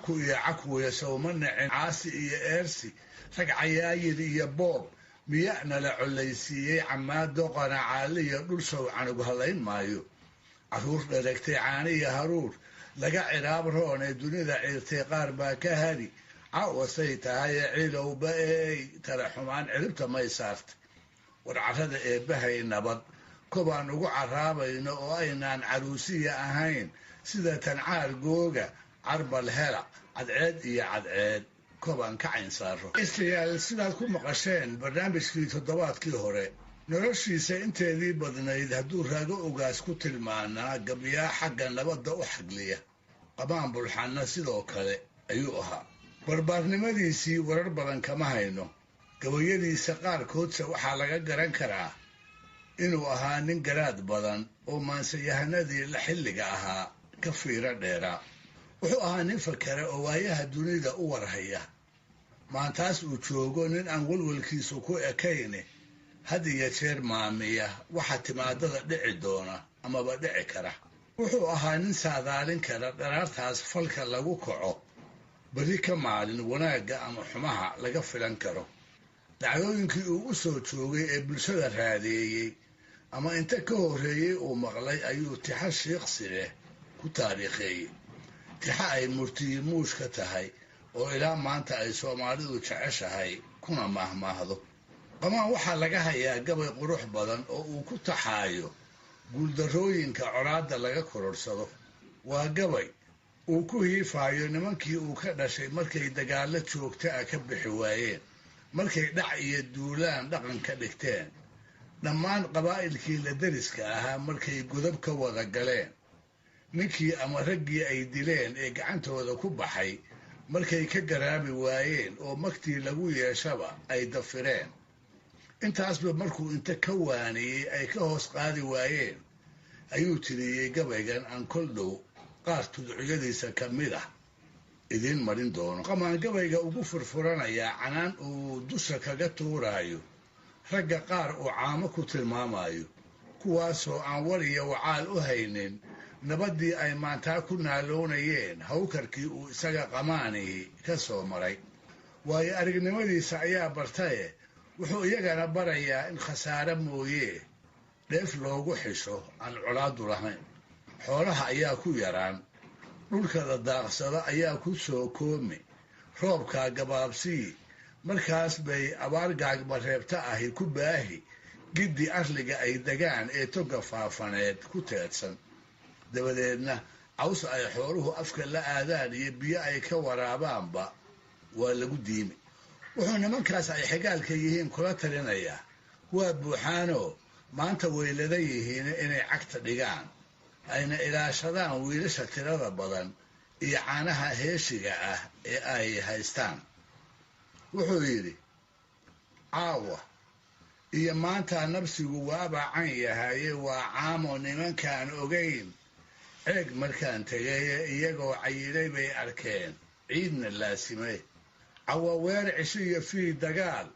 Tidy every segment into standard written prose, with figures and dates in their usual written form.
Caku iyo cakwiya sowma nacin caasi iyo eersi, rag cayaayir iyo boob miya nala collaysiiyey. Cammaado qanacaaliya dhul sow canug hallayn maayo. Carruur dharagtay caani iyo haruur laga ciraab roon ee dunida ciirtay qaar baa ka hadi. Cawasay tahaye ciilowba eey tala xumaan ciribta may saartay. War carrada eebbahay nabad kobaan ugu caraabayno oo aynaan caruusiya ahayn sida tancaar googa carbal hela cadceed iyo cadceed kobaan ka cayn saaro. Dhegeystayaal, sidaad ku maqasheen barnaamijkii toddobaadkii hore, noloshiisa inteedii badnayd hadduu Raago Ogaas ku tilmaanaa gabyaa xagga nabadda u xagliya, Qamaan Bulxanna sidoo kale ayuu ahaa. Barbaarnimadiisii warar badan kama hayno. Gabayadiisa qaarkoodse waxaa laga garan karaa inuu ahaa nin garaad badan oo maanseyahanadii la xilliga ahaa ka fiiro dheeraa. Wuxuu ahaa nin fakera oo waayaha dunida u warhaya. Maantaas uu joogo nin aan welwelkiisu ku ekayne had iyo jeer maamiya waxa timaadada dhici doona amaba dhici kara. Wuxuu ahaa nin saadaalin kara dharaartaas falka lagu kaco beri ka maalin wanaagga ama xumaha laga filan karo. Dhacdooyinkii uu u soo joogay ee bulshada raadeeyey ama inta ka horreeyey uu maqlay ayuu tixa shiiqsi leh ku taariikheeyey, tixa ay murtiyi muush ka tahay oo ilaa maanta ay Soomaalidu jeceshahay kuna maahmaahdo. Qamaan waxaa laga hayaa gabay qurux badan oo uu ku taxaayo guuldarrooyinka colaadda laga kororhsado. Waa gabay uu ku hiifaayo nimankii uu ka dhashay markay dagaallo joogta ah ka bixi waayeen, markay dhac iyo duulaan dhaqan ka dhigteen, dhammaan qabaa'ilkii la deriska ahaa markay godab ka wada galeen, ninkii ama raggii ay dileen ee gacantooda ku baxay markay ka garaabi waayeen oo magtii lagu yeeshaba ay dafireen. Intaasba markuu inta ka waaniyey ay ka hoos qaadi waayeen ayuu tiriyey gabaygan aan kol dhow qaar tudciyadiisa ka mid ah idiin marin doono. Qamaan gabayga ugu furfuranayaa canaan uu dusha kaga tuuraayo ragga qaar uu caamo ku tilmaamayo, kuwaasoo aan war iyo wacaal u haynin nabaddii ay maantaa ku naaloonayeen hawkarkii uu isaga Qamaanihi ka soo maray. Waayo aragnimadiisa ayaa bartaye wuxuu iyagana barayaa in khasaare mooyee dheef loogu xisho aan colaaddu lahayn. Xoolaha ayaa ku yaraan, dhulka la daaqsada ayaa ku soo koomi, roobkaa gabaabsii, markaas bay abaar gaagmareebta ahi ku baahi giddi arliga ay degaan ee toga faafaneed ku teedsan. Dabadeedna caws ay xooluhu afka la aadaan iyo biyo ay ka waraabaanba waa lagu diimi. Wuxuu nimankaas ay xigaalka yihiin kula talinayaa waa buuxaanoo maanta weylada yihiin inay cagta dhigaan, ayna ilaashadaan wiilasha tirada badan iyo caanaha heeshiga ah ee ay haystaan. Wuxuu yidhi: caawa iyo maantaa nabsigu waaba can yahaye, waa caamo nimankaan ogayn. Ceeg markaan tegaye iyagoo cayilay bay arkeen ciidna laasimay. Cawaweer cisho iyo fii dagaal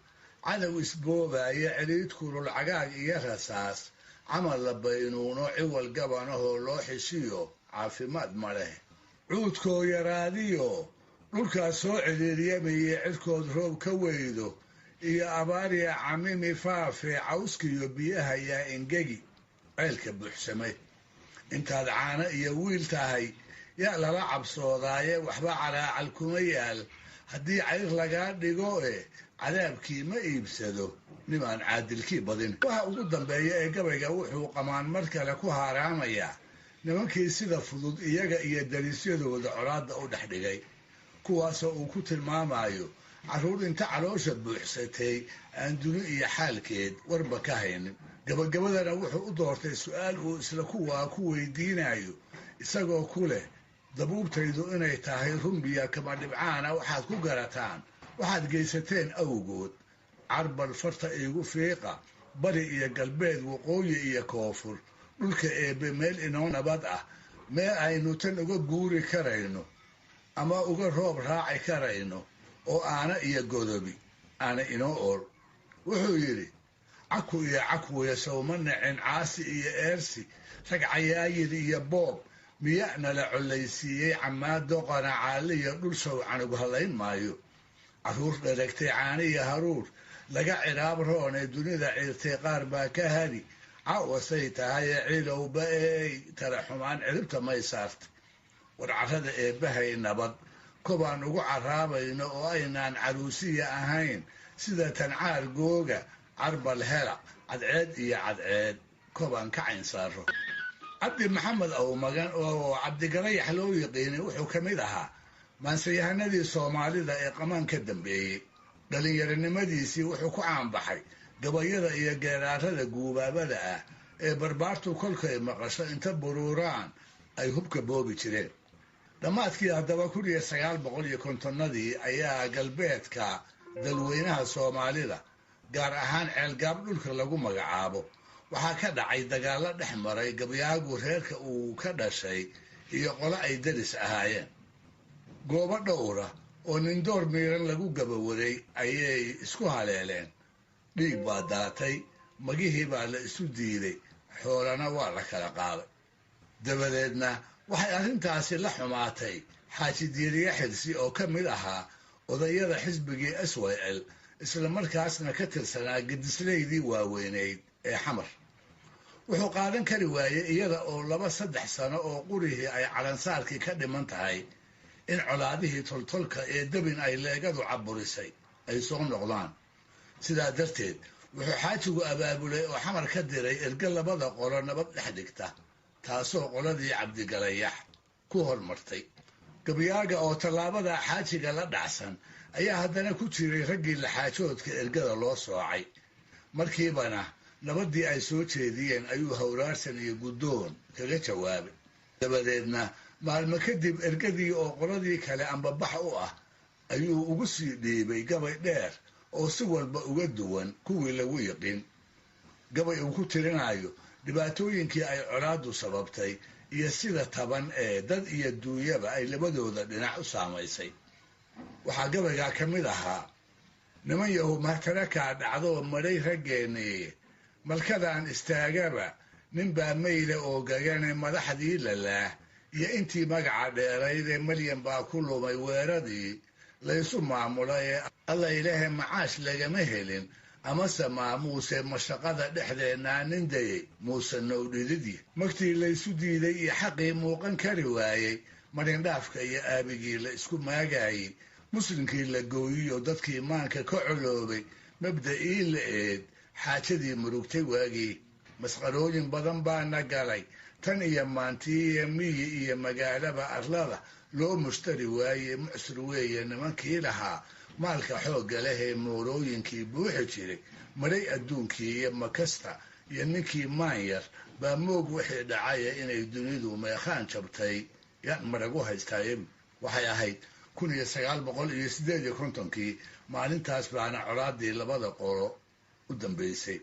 cadow isboobaaya, celiid kulul cagaag iyo rasaas, camal la baynuuno ciwal gabanahoo loo xishiyo caafimaad ma leh. Cuudkoo yaraadiyo dhulkaas soo celiiryamayay cirkood roob ka weydo iyo abaariya camimi faafe, cawskiyo biyaha yaa engegi ceelka buuxsamay. Intaad caano iyo wiil tahay yaa lala cabsoodaaye, waxba calaacal kuma yaal haddii cayr lagaa dhigo e cadaabkii ma iibsado nimaan caadilkii badin. Waxa ugu dambeeya ee gabayga wuxuu Qamaan mar kale ku haaraamayaa nimankii sida fudud iyaga iyo dariisyadooda colaadda u dhex dhigay, kuwaasoo uu ku tilmaamayo carruur inta caloosha buuxsatay aan duni iyo xaalkeed warba ka haynin. Gabagabadana wuxuu u doortay su-aal uu isla kuwaa ku weydiinayo, isagoo ku leh: dabuubtaydu inay tahay rumbiya kama dhibcaana waxaad ku garataan waxaad geysateen awgood. Carbal farta iigu fiiqa bari iyo galbeed, waqooyi iyo koonfur, dhulka eebbe meel inoo nabad ah, meel aynu tan uga guuri karayno ama uga roob raaci karayno oo aana iyo godobi aana inoo ool. Wuxuu yidhi: caku iyo cakwiya sowma nacin caasi iyo eersi, rag cayaayir iyo boob Miya nala collaysiiyey cammaad doqona caaliya dhul sow canug hallayn maayo? Carruur dharagtay caaniya haruur laga ciraab roonee dunida ciirtay qaar baa ka hadi cawasay tahaye ciilowba eey tala xumaan ciribta may saartay. War carrada eebbahay nabad kobaan ugu caraabayno oo aynaan caruusiya ahayn sida tancaar googa carbal hela cadceed iyo cadceed kobaan ka cayn saaro. Cabdi Maxamed Awmagan oo Cabdigalayax loo yiqiinay wuxuu ka mid ahaa maanseyahanadii Soomaalida ee qamaan ka dambeeyey. Dhalinyaronimadiisii wuxuu ku caanbaxay gabayada iyo geeraarada guubaabada ah ee barbaartu kolkay maqasho inta buruuraan ay hubka boobi jireen. Dhammaadkii haddaba 1950-adii ayaa galbeedka dalweynaha Soomaalida, gaar ahaan Ceelgaab dhulka lagu magacaabo, waxaa ka dhacay dagaallo dhex maray gabyaagu reerka uu ka dhashay iyo qolo ay daris ahaayeen. Goobo dhowra oo nindoor miiran lagu gabawaday ayay isku haleeleen. Dhiig baa daatay, magihii baa la isu diiday, xoolana waa la kala qaaday. Dabadeedna waxay arrintaasi la xumaatay Xaaji Diiriye Xirsi oo ka mid ahaa odayada xisbigii SYL, isla markaasna ka tirsanaa gedislaydii waaweynayd ee Xamar. Wuxuu qaadan kari waayey iyada oo 2-3 sano oo qurihii ay calansaarkii ka dhiman tahay in colaadihii toltolka ee dabin ay leegadu caburisay ay soo noqdaan. Sidaa darteed wuxuu xaajigu abaabulay oo Xamar ka diray erge labada qolo nabad dhex dhigta, taasoo qoladii Cabdigalayax ku hormartay. Gabyaaga oo tallaabada xaajiga la dhacsan ayaa haddana ku jiray raggii laxaajoodka ergada loo soocay. Markiibana nabaddii ay soo jeediyeen ayuu hawraarsan iyo guddoon kaga jawaabay. Dabadeedna maalmo kadib ergadii oo qoladii kale ambabax u ah ayuu ugu sii dhiibay gabay dheer oo si walba uga duwan kuwii lagu yiqin, gabay uu ku tirinayo dhibaatooyinkii ay colaaddu sababtay iyo sida taban ee dad iyo duunyaba ay labadooda dhinac u saamaysay. Waxaa gabaygaa ka mid ahaa: niman yahu mahtarakaa dhacdoo madhay raggeennii, malkadaan istaagaba nin baa mayle oo gagane madaxdii lalaah iyo intii magaca dheeraydee malyan baa ku lumay weeradii laysu maamulay ee Alla ilaahe macaash lagama helin amase maamuuse mashaqada dhexdeennaa nin dayey muuse nowdhididii magtii laysu diiday iyo xaqii muuqan kari waayey, marindhaafka iyo aabigii la isku maagaayey, muslimkii la gooyiyo dadkii maanka ka coloobay, mabda'ii la eed xaajadii murugtay waagii. Masqarooyin badan baana galay tan iyo maantiiyo miyi iyo magaalaba arlada loo mushtari waaye, mucsur weeye nimankii lahaa maalka xoogga leh ee moorooyinkii buuxi jiray, maray adduunkii iyo makasta iyo ninkii maanyar baa moog wixii dhacaya inay dunidu meekhaan jabtay yaan maragu haystaaye. Waxay ahayd 1958-kii, maalintaas baana colaadii labada qolo u dambeysay.